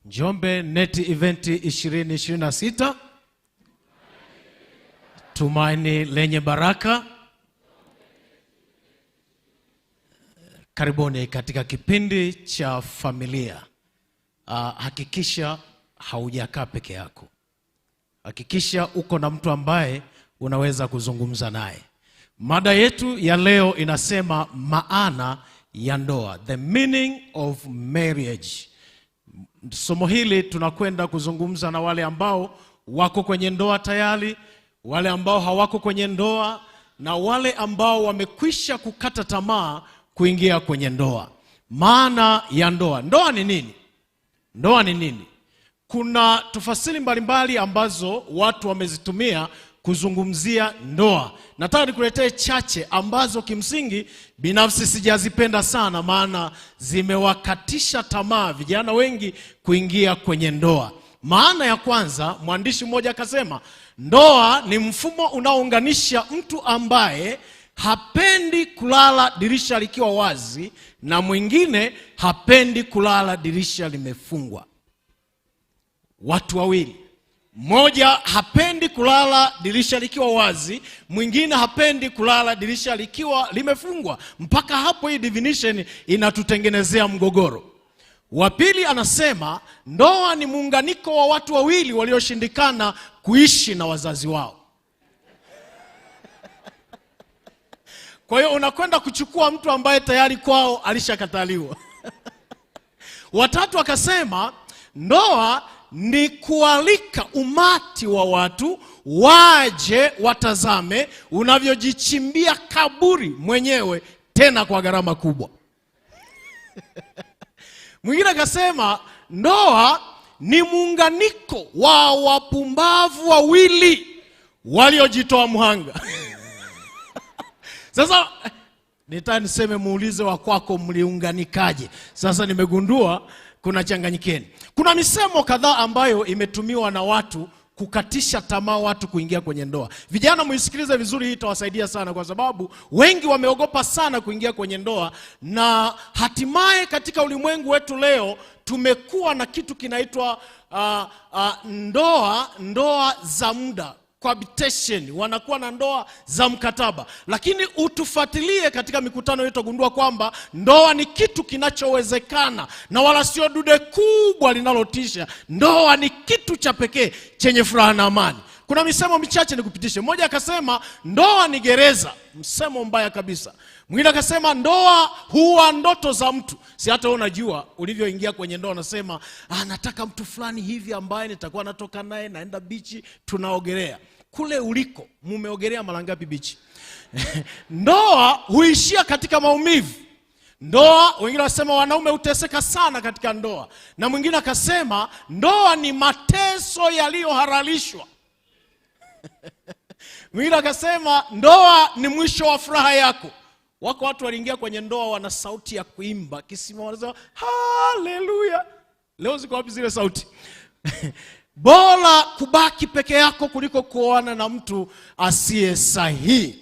Njombe NET Event 2026, tumaini lenye baraka. Karibuni katika kipindi cha familia. Hakikisha haujakaa peke yako. Hakikisha uko na mtu ambaye unaweza kuzungumza naye. Mada yetu ya leo inasema maana ya ndoa, the meaning of marriage. Somo hili tunakwenda kuzungumza na wale ambao wako kwenye ndoa tayari, wale ambao hawako kwenye ndoa na wale ambao wamekwisha kukata tamaa kuingia kwenye ndoa. Maana ya ndoa. Ndoa ni nini? Ndoa ni nini? Kuna tafasiri mbalimbali ambazo watu wamezitumia kuzungumzia ndoa. Nataka nikuletee chache ambazo kimsingi binafsi sijazipenda sana, maana zimewakatisha tamaa vijana wengi kuingia kwenye ndoa. Maana ya kwanza, mwandishi mmoja akasema, ndoa ni mfumo unaounganisha mtu ambaye hapendi kulala dirisha likiwa wazi na mwingine hapendi kulala dirisha limefungwa. Watu wawili, mmoja hapendi kulala dirisha likiwa wazi, mwingine hapendi kulala dirisha likiwa limefungwa. Mpaka hapo hii definition inatutengenezea mgogoro. Wa pili anasema ndoa ni muunganiko wa watu wawili walioshindikana kuishi na wazazi wao. Kwa hiyo unakwenda kuchukua mtu ambaye tayari kwao alishakataliwa. Watatu akasema ndoa ni kualika umati wa watu waje watazame unavyojichimbia kaburi mwenyewe, tena kwa gharama kubwa. Mwingine akasema ndoa ni muunganiko wa wapumbavu wawili waliojitoa mhanga. Sasa nitaka niseme, muulize wa kwako mliunganikaje? Sasa nimegundua kuna changanyikeni. Kuna misemo kadhaa ambayo imetumiwa na watu kukatisha tamaa watu kuingia kwenye ndoa. Vijana muisikilize vizuri, hii itawasaidia sana, kwa sababu wengi wameogopa sana kuingia kwenye ndoa, na hatimaye katika ulimwengu wetu leo tumekuwa na kitu kinaitwa ndoa za muda, cohabitation, wanakuwa na ndoa za mkataba. Lakini utufuatilie katika mikutano yetu, utagundua kwamba ndoa ni kitu kinachowezekana na wala sio dude kubwa linalotisha. Ndoa ni kitu cha pekee chenye furaha na amani. Kuna misemo michache nikupitishe. Mmoja akasema ndoa ni gereza, msemo mbaya kabisa. Mwingine akasema ndoa huwa ndoto za mtu. Si hata wewe unajua ulivyoingia kwenye ndoa, unasema nataka mtu fulani hivi ambaye nitakuwa natoka naye, naenda bichi, tunaogelea. Kule uliko mumeogelea mara ngapi bichi? Ndoa huishia katika maumivu. Ndoa, wengine wanasema wanaume huteseka sana katika ndoa, na mwingine akasema ndoa ni mateso yaliyohalalishwa. Mwingine akasema ndoa ni mwisho wa furaha yako. Wako watu waliingia kwenye ndoa wana sauti ya kuimba, kisimama wanasema haleluya. Leo ziko wapi zile sauti? Bora kubaki peke yako kuliko kuoana na mtu asiye sahihi.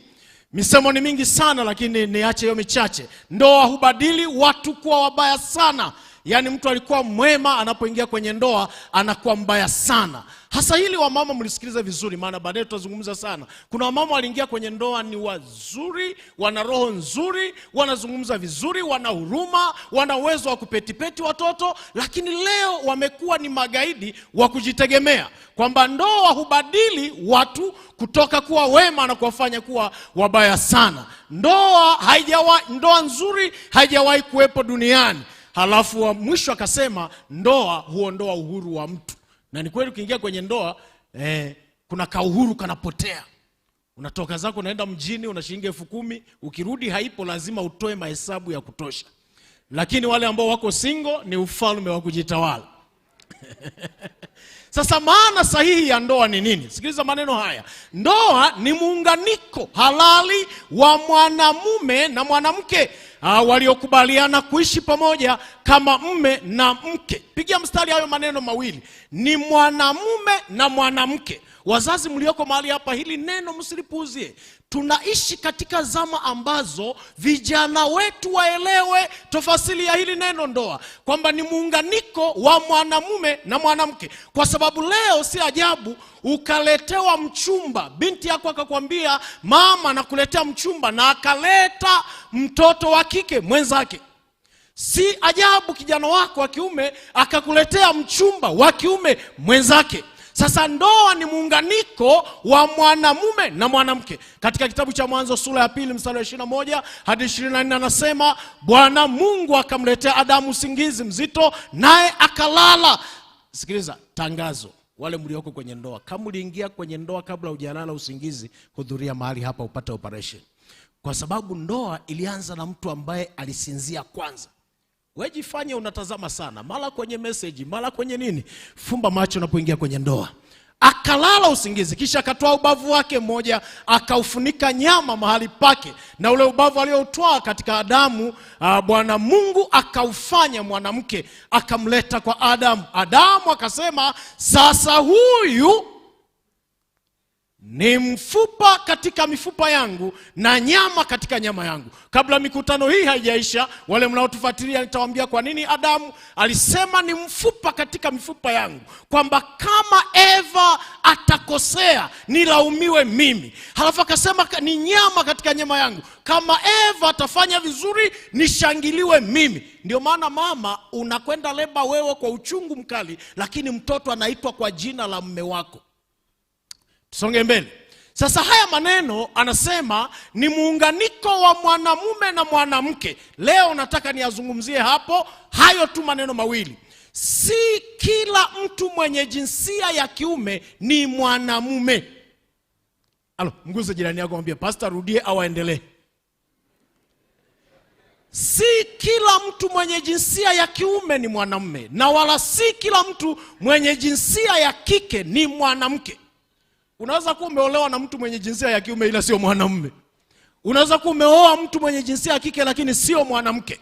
Misemo ni mingi sana, lakini niache hiyo michache. Ndoa hubadili watu kuwa wabaya sana. Yaani mtu alikuwa mwema, anapoingia kwenye ndoa anakuwa mbaya sana. Hasa hili wamama mlisikilize vizuri, maana baadaye tutazungumza sana. Kuna wamama waliingia kwenye ndoa ni wazuri, wana roho nzuri, wanazungumza vizuri, wana huruma, wana uwezo wa kupetipeti watoto, lakini leo wamekuwa ni magaidi wa kujitegemea. Kwamba ndoa hubadili watu kutoka kuwa wema na kuwafanya kuwa wabaya sana. Ndoa nzuri haijawahi kuwepo duniani. Halafu wa mwisho akasema ndoa huondoa uhuru wa mtu. Na ni kweli ukiingia kwenye ndoa kuna kauhuru kanapotea. Unatoka zako unaenda mjini una shilingi 10,000, ukirudi haipo, lazima utoe mahesabu ya kutosha. Lakini wale ambao wako single ni ufalme wa kujitawala. Sasa maana sahihi ya ndoa ni nini? Sikiliza maneno haya. Ndoa ni muunganiko halali wa mwanamume na mwanamke waliokubaliana kuishi pamoja kama mme na mke. Pigia mstari hayo maneno mawili. Ni mwanamume na mwanamke Wazazi mlioko mahali hapa, hili neno msilipuuzie. Tunaishi katika zama ambazo vijana wetu waelewe tofasili ya hili neno ndoa, kwamba ni muunganiko wa mwanamume na mwanamke. Kwa sababu leo si ajabu ukaletewa mchumba, binti yako akakwambia mama nakuletea mchumba, na akaleta mtoto wa kike mwenzake. Si ajabu kijana wako wa kiume akakuletea mchumba wa kiume mwenzake. Sasa ndoa ni muunganiko wa mwanamume na mwanamke. Katika kitabu cha Mwanzo sura ya 2 mstari wa 21 hadi 24 anasema, Bwana Mungu akamletea Adamu usingizi mzito, naye akalala. Sikiliza tangazo, wale mlioko kwenye ndoa, kama uliingia kwenye ndoa kabla hujalala usingizi, hudhuria mahali hapa upate operation. Kwa sababu ndoa ilianza na mtu ambaye alisinzia kwanza. Wejifanye unatazama sana, mara kwenye message, mara kwenye nini. Fumba macho unapoingia kwenye ndoa. Akalala usingizi, kisha akatoa ubavu wake mmoja akaufunika nyama mahali pake, na ule ubavu alioutwaa katika Adamu, Bwana Mungu akaufanya mwanamke, akamleta kwa Adamu. Adamu akasema, sasa huyu ni mfupa katika mifupa yangu na nyama katika nyama yangu. Kabla mikutano hii haijaisha, wale mnaotufuatilia, nitawaambia kwa nini Adamu alisema ni mfupa katika mifupa yangu, kwamba kama Eva atakosea nilaumiwe mimi. Halafu akasema ni nyama katika nyama yangu, kama Eva atafanya vizuri nishangiliwe mimi. Ndio maana mama, unakwenda leba wewe kwa uchungu mkali, lakini mtoto anaitwa kwa jina la mume wako. Tusonge mbele. Sasa haya maneno anasema ni muunganiko wa mwanamume na mwanamke. Leo nataka niyazungumzie hapo hayo tu maneno mawili. Si kila mtu mwenye jinsia ya kiume ni mwanamume. Alo, mguze jirani yako mwambie pastor rudie au aendelee. Si kila mtu mwenye jinsia ya kiume ni mwanamume, na wala si kila mtu mwenye jinsia ya kike ni mwanamke. Unaweza kuwa umeolewa na mtu mwenye jinsia ya kiume ila sio mwanamume. Unaweza kuwa umeoa mtu mwenye jinsia ya kike lakini sio mwanamke.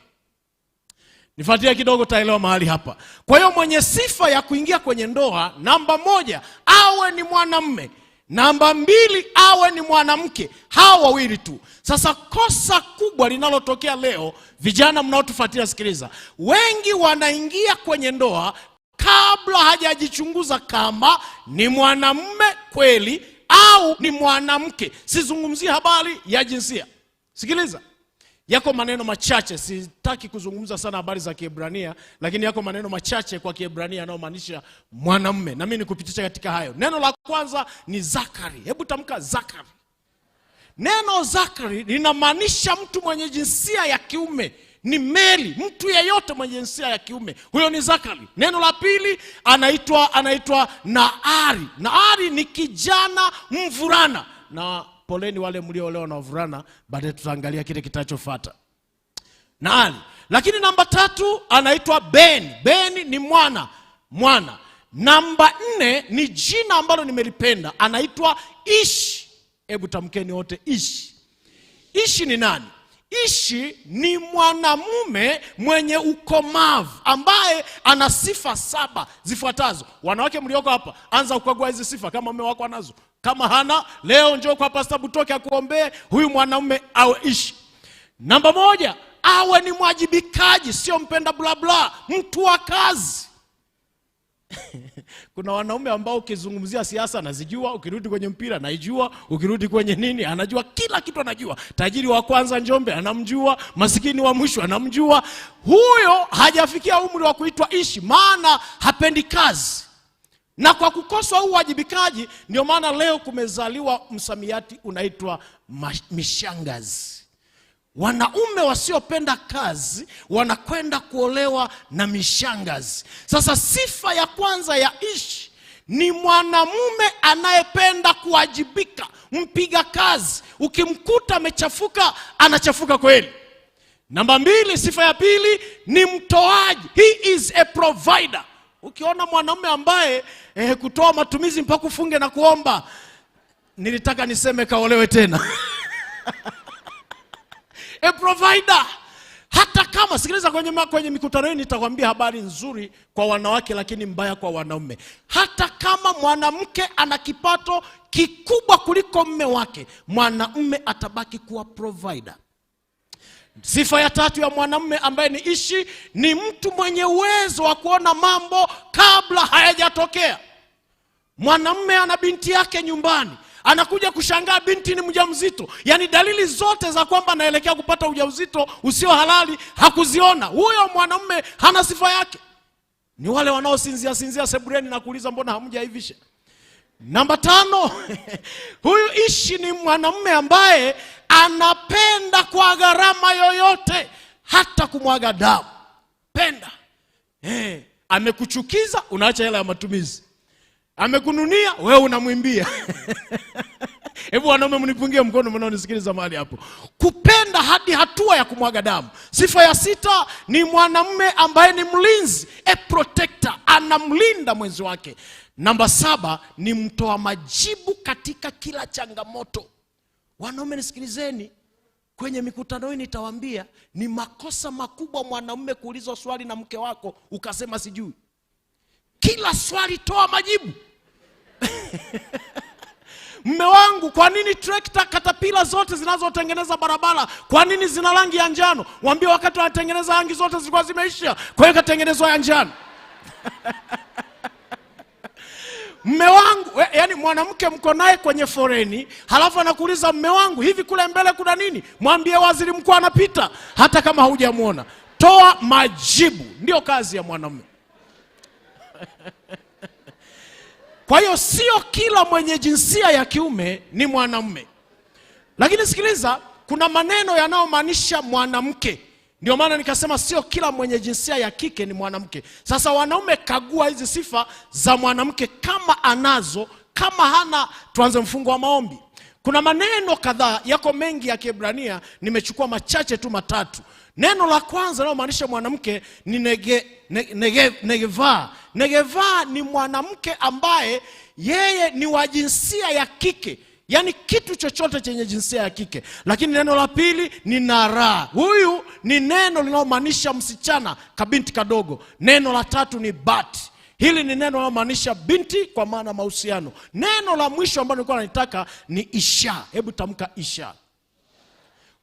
Nifuatie kidogo taelewa mahali hapa. Kwa hiyo mwenye sifa ya kuingia kwenye ndoa, namba 1 awe ni mwanamume, namba 2 awe ni mwanamke. Hawa wawili tu. Sasa kosa kubwa linalotokea leo, vijana mnaotufuatia sikiliza, wengi wanaingia kwenye ndoa kabla hajajichunguza kama ni mwanamume kweli au ni mwanamke. Sizungumzie habari ya jinsia. Sikiliza, yako maneno machache, sitaki kuzungumza sana habari za Kiebrania, lakini yako maneno machache kwa Kiebrania yanayomaanisha mwanamume, na mimi nikupitisha katika hayo. Neno la kwanza ni Zakari. Hebu tamka Zakari. Neno Zakari linamaanisha mtu mwenye jinsia ya kiume, ni meli, mtu yeyote mwenye jinsia ya kiume, huyo ni Zakari. Neno la pili anaitwa Naari. Naari ni kijana mvulana. Na poleni wale mlioolewa na wavulana, baadaye tutaangalia kile kitachofuata. Naari. Lakini namba 3 anaitwa Ben. Ben ni mwana, mwana. Namba 4 ni jina ambalo nimelipenda, anaitwa Ishi. Hebu tamkeni wote Ishi. Ishi ni nani? Ishi ni mwanamume mwenye ukomavu ambaye ana sifa 7 zifuatazo. Wanawake mlioko hapa, anza kukagua hizi sifa kama mume wako anazo. Kama hana, leo njoo kwa Pastor Butoke akuombee huyu mwanamume awe Ishi. Namba 1, awe ni mwajibikaji, sio mpenda bla bla, mtu wa kazi. Kuna wanaume ambao ukizungumzia siasa anazijua, ukirudi kwenye mpira anaijua, ukirudi kwenye nini anajua, kila kitu anajua. Tajiri wa kwanza Njombe anamjua, masikini wa mwisho anamjua. Huyo hajafikia umri wa kuitwa Ishi, maana hapendi kazi. Na kwa kukosa huu uwajibikaji, ndio maana leo kumezaliwa msamiati unaitwa mishangazi. Wanaume wasiopenda kazi wanakwenda kuolewa na mishangazi. Sasa sifa ya kwanza ya Ishi ni mwanamume anayependa kuwajibika, mpiga kazi. Ukimkuta amechafuka, anachafuka kweli. Namba 2, sifa ya pili ni mtoaji. He is a provider. Ukiona mwanamume ambaye kutoa matumizi mpaka ufunge na kuomba, nilitaka niseme kaolewe tena. A provider. Hata kama, sikiliza, kwenye mikutano hii nitakwambia habari nzuri kwa wanawake lakini mbaya kwa wanaume. Hata kama mwanamke ana kipato kikubwa kuliko mme wake, mwanamume atabaki kuwa provider. Sifa ya tatu ya mwanamume ambaye ni ishi ni mtu mwenye uwezo wa kuona mambo kabla hayajatokea. Mwanamume ana binti yake nyumbani, anakuja kushangaa binti ni mjamzito. Yaani dalili zote za kwamba anaelekea kupata ujauzito usio halali hakuziona. Huyo mwanamume hana sifa yake. Ni wale wanaosinzia sinzia sebuleni na kuuliza mbona hamjaivisha. Namba 5, huyu ishi ni mwanamume ambaye anapenda kwa gharama yoyote, hata kumwaga damu. Penda. Amekuchukiza, unaacha hela ya matumizi. Amekununia, wewe unamwimbia. Hebu wanaume mnipungie mkono mnaonisikiliza mahali hapo. Kupenda hadi hatua ya kumwaga damu. Sifa ya 6 ni mwanamume ambaye ni mlinzi, a protector, anamlinda mwenzi wake. Namba 7 ni mtoa majibu katika kila changamoto. Wanaume nisikilizeni, kwenye mikutano hii nitawaambia ni makosa makubwa mwanamume kuulizwa swali na mke wako ukasema sijui. Kila swali toa majibu. Mme wangu, kwa nini trekta katapila zote zinazotengeneza barabara, kwa nini zina rangi ya njano? Waambie wakati wanatengeneza rangi zote zilikuwa zimeisha, kwa hiyo katengenezwa ya njano. Mme wangu, yani mwanamke mko naye kwenye foreni, halafu anakuuliza mme wangu, hivi kule mbele kuna nini? Mwambie waziri mkuu anapita, hata kama hujamuona. Toa majibu, ndio kazi ya mwanamume. Kwa hiyo sio kila mwenye jinsia ya kiume ni mwanamume. Lakini sikiliza, kuna maneno yanayomaanisha mwanamke. Ndio maana nikasema sio kila mwenye jinsia ya kike ni mwanamke. Sasa wanaume, kagua hizi sifa za mwanamke kama anazo, kama hana, tuanze mfungo wa maombi. Kuna maneno kadhaa, yako mengi ya Kiebrania, nimechukua machache tu matatu. Neno la kwanza linalomaanisha mwanamke ni negeva. Negeva ni mwanamke ambaye yeye ni wa jinsia ya kike, yaani kitu chochote chenye jinsia ya kike. Lakini neno la pili ni nara. Huyu ni neno linalomaanisha msichana, kabinti kadogo. Neno la tatu ni bat. Hili ni neno linalomaanisha binti kwa maana mahusiano. Neno la mwisho ambalo nilikuwa nataka ni isha. Hebu tamka isha.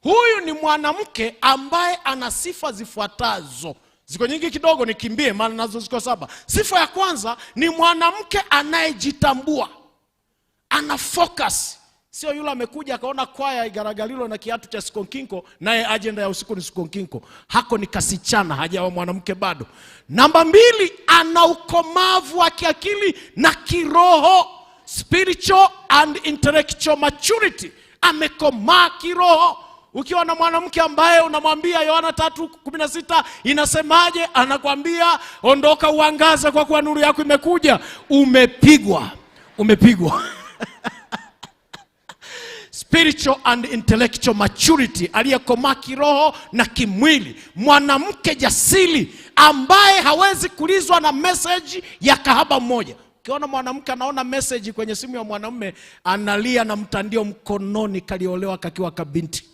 Huyu ni mwanamke ambaye ana sifa zifuatazo. Ziko nyingi kidogo, nikimbie maana nazo ziko 7. Sifa ya kwanza ni mwanamke anayejitambua. Ana focus. Sio yule amekuja akaona kwaya igaragalilo na kiatu cha sikonkinko, naye agenda ya usiku ni sikonkinko. Hako ni kasichana, hajawa mwanamke bado. Namba 2, ana ukomavu wa kiakili na kiroho, spiritual and intellectual maturity. Amekomaa kiroho. Ukiwa na mwanamke ambaye unamwambia Yohana 3:16 inasemaje, anakwambia ondoka uangaze kwa kuwa nuru yako imekuja. Umepigwa. Umepigwa. Spiritual and intellectual maturity, aliyekomaa kiroho na kimwili. Mwanamke jasiri ambaye hawezi kulizwa na message ya kahaba mmoja. Ukiona mwanamke anaona message kwenye simu ya mwanamume, analia na mtandio mkononi, kaliolewa kakiwa kabinti.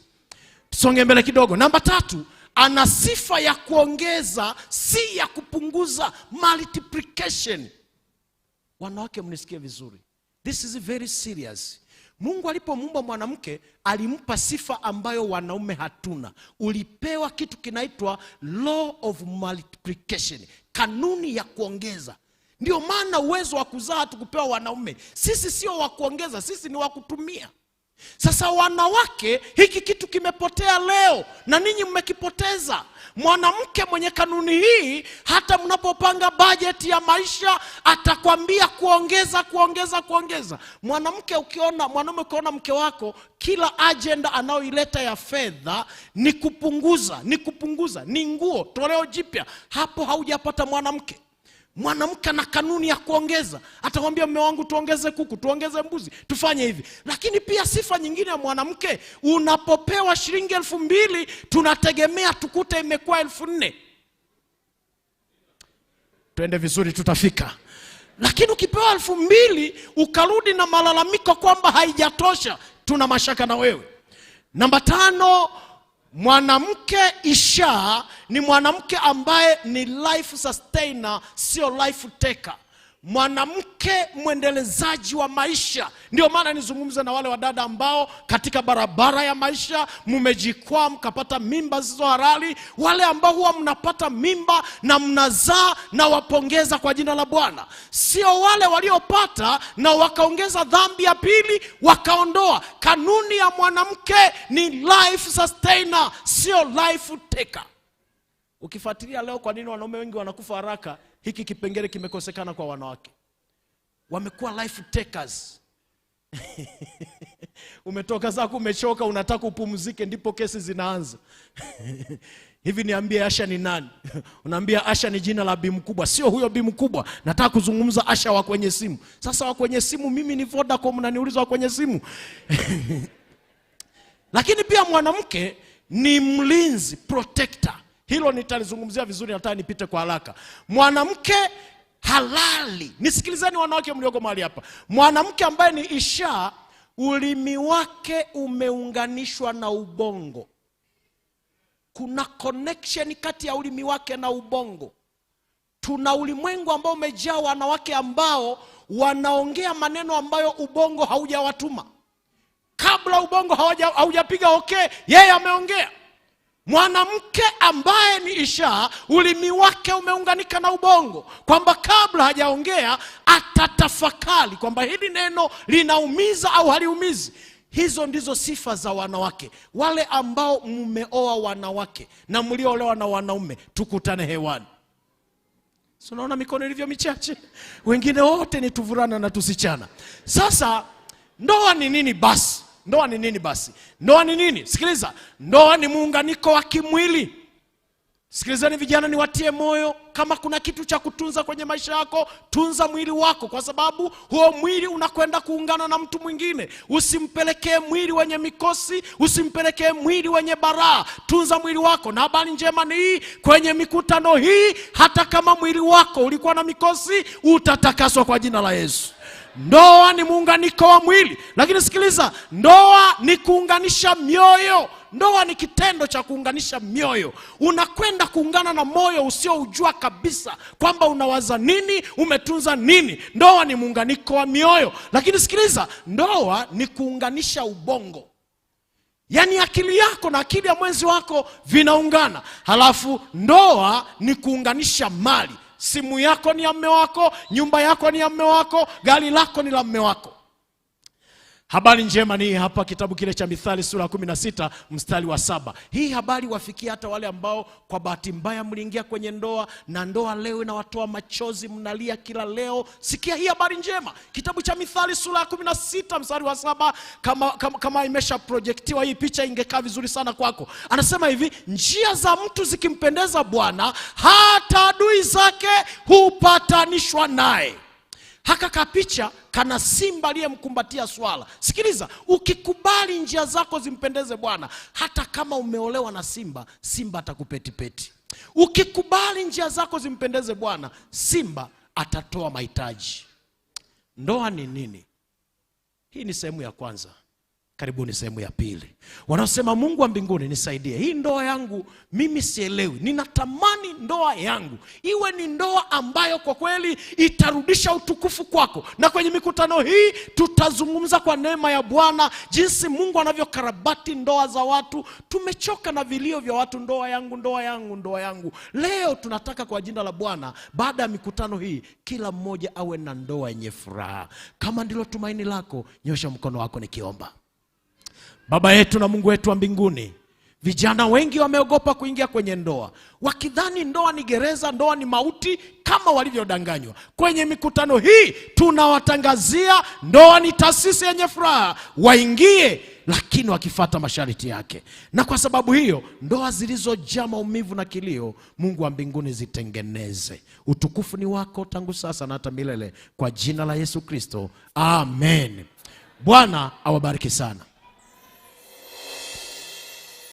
Tusonge mbele kidogo. Namba 3, ana sifa ya kuongeza, si ya kupunguza, multiplication. Wanawake mnisikie vizuri. This is very serious. Mungu alipomuumba mwanamke alimpa sifa ambayo wanaume hatuna. Ulipewa kitu kinaitwa law of multiplication, kanuni ya kuongeza. Ndio maana uwezo wa kuzaa hatukupewa wanaume. Sisi sio wa kuongeza, sisi ni wa kutumia. Sasa wanawake, hiki kitu kimepotea leo na ninyi mmekipoteza. Mwanamke mwenye kanuni hii, hata mnapopanga bajeti ya maisha atakwambia kuongeza, kuongeza, kuongeza. Mwanamke ukiona, mwanaume ukiona mke wako kila agenda anayoileta ya fedha ni kupunguza, ni kupunguza, ni nguo, toleo jipya, hapo haujapata mwanamke. Mwanamke ana kanuni ya kuongeza. Atakwambia mume wangu tuongeze kuku, tuongeze mbuzi, tufanye hivi. Lakini pia sifa nyingine ya mwanamke, unapopewa shilingi 2000 tunategemea tukute imekuwa 4000. Twende vizuri tutafika. Lakini ukipewa 2000 ukarudi na malalamiko kwamba haijatosha, tuna mashaka na wewe. Namba 5, Mwanamke isha ni mwanamke ambaye ni life sustainer, sio life taker. Mwanamke mwendelezaji wa maisha. Ndio maana nizungumze na wale wadada ambao katika barabara ya maisha mmejikwaa mkapata mimba zisizo halali, wale ambao huwa mnapata mimba na mnazaa, na wapongeza kwa jina la Bwana. Sio wale waliopata na wakaongeza dhambi ya pili wakaondoa. Kanuni ya mwanamke ni life sustainer, sio life taker. Ukifuatilia leo kwa nini wanaume wengi wanakufa haraka, hiki kipengele kimekosekana kwa wanawake. Wamekuwa life takers. Umetoka zako umechoka, unataka upumzike, ndipo kesi zinaanza. Hivi niambie, Asha ni nani? Unaambia Asha ni jina la bi mkubwa. Sio huyo bi mkubwa, nataka kuzungumza Asha wa kwenye simu. Sasa wa kwenye simu, mimi ni Vodacom, naniuliza wa kwenye simu. Lakini pia mwanamke ni mlinzi, protector. Hilo nitalizungumzia vizuri, nataka nipite kwa haraka. Mwanamke halali, nisikilizeni wanawake mlioko mahali hapa. Mwanamke ambaye ni isha, ulimi wake umeunganishwa na ubongo. Kuna connection kati ya ulimi wake na ubongo. Tuna ulimwengu ambao umejaa wanawake ambao wanaongea maneno ambayo ubongo haujawatuma. Kabla ubongo haujapiga okay, yeye ameongea. Mwanamke ambaye ni isha, ulimi wake umeunganika na ubongo, kwamba kabla hajaongea atatafakari kwamba hili neno linaumiza au haliumizi. Hizo ndizo sifa za wanawake. Wale ambao mmeoa wanawake na mlioolewa na wanaume, tukutane hewani. Si unaona mikono ilivyo michache? Wengine wote ni tuvulana na tusichana. Sasa ndoa ni nini basi? Ndoa ni nini basi? Ndoa ni nini? Sikiliza, ndoa ni muunganiko wa kimwili. Sikilizeni vijana, niwatie moyo. Kama kuna kitu cha kutunza kwenye maisha yako, tunza mwili wako, kwa sababu huo mwili unakwenda kuungana na mtu mwingine. Usimpelekee mwili wenye mikosi, usimpelekee mwili wenye baraa. Tunza mwili wako. Na habari njema ni hii, kwenye mikutano hii, hata kama mwili wako ulikuwa na mikosi, utatakaswa kwa jina la Yesu. Ndoa ni muunganiko wa mwili, lakini sikiliza, ndoa ni kuunganisha mioyo. Ndoa ni kitendo cha kuunganisha mioyo. Unakwenda kuungana na moyo usioujua kabisa kwamba unawaza nini, umetunza nini. Ndoa ni muunganiko wa mioyo. Lakini sikiliza, ndoa ni kuunganisha ubongo. Yaani akili yako na akili ya mwenzi wako vinaungana. Halafu ndoa ni kuunganisha mali. Simu yako ni ya mume wako, nyumba yako ni ya mume wako, gari lako ni la mume wako. Habari njema ni hapa, kitabu kile cha Mithali sura ya 16 mstari wa 7. Hii habari wafikia hata wale ambao kwa bahati mbaya mliingia kwenye ndoa na ndoa leo inawatoa machozi, mnalia kila leo. Sikia hii habari njema. Kitabu cha Mithali sura ya 16 mstari wa 7, kama imesha projektiwa hii picha ingekaa vizuri sana kwako. Anasema hivi, njia za mtu zikimpendeza Bwana, hata adui zake hupatanishwa naye. Haka kapicha kana simba aliyemkumbatia swala. Sikiliza, ukikubali njia zako zimpendeze Bwana, hata kama umeolewa na simba, simba atakupetipeti. Ukikubali njia zako zimpendeze Bwana, simba atatoa mahitaji. Ndoa ni nini? Hii ni sehemu ya kwanza. Karibuni sehemu ya pili. Wanaosema Mungu wa mbinguni nisaidie, hii ndoa yangu mimi sielewi. Ninatamani ndoa yangu iwe ni ndoa ambayo kwa kweli itarudisha utukufu kwako. Na kwenye mikutano hii tutazungumza kwa neema ya Bwana jinsi Mungu anavyokarabati ndoa za watu. Tumechoka na vilio vya watu, ndoa yangu, ndoa yangu, ndoa yangu. Leo tunataka kwa jina la Bwana, baada ya mikutano hii kila mmoja awe na ndoa yenye furaha. Kama ndilo tumaini lako, nyosha mkono wako nikiomba. Baba yetu na Mungu wetu wa mbinguni, vijana wengi wameogopa kuingia kwenye ndoa, wakidhani ndoa ni gereza, ndoa ni mauti, kama walivyodanganywa. Kwenye mikutano hii tunawatangazia ndoa ni taasisi yenye furaha, waingie lakini wakifuata masharti yake. Na kwa sababu hiyo, ndoa zilizojaa maumivu na kilio, Mungu wa mbinguni zitengeneze. Utukufu ni wako tangu sasa na hata milele, kwa jina la Yesu Kristo, amen. Bwana awabariki sana.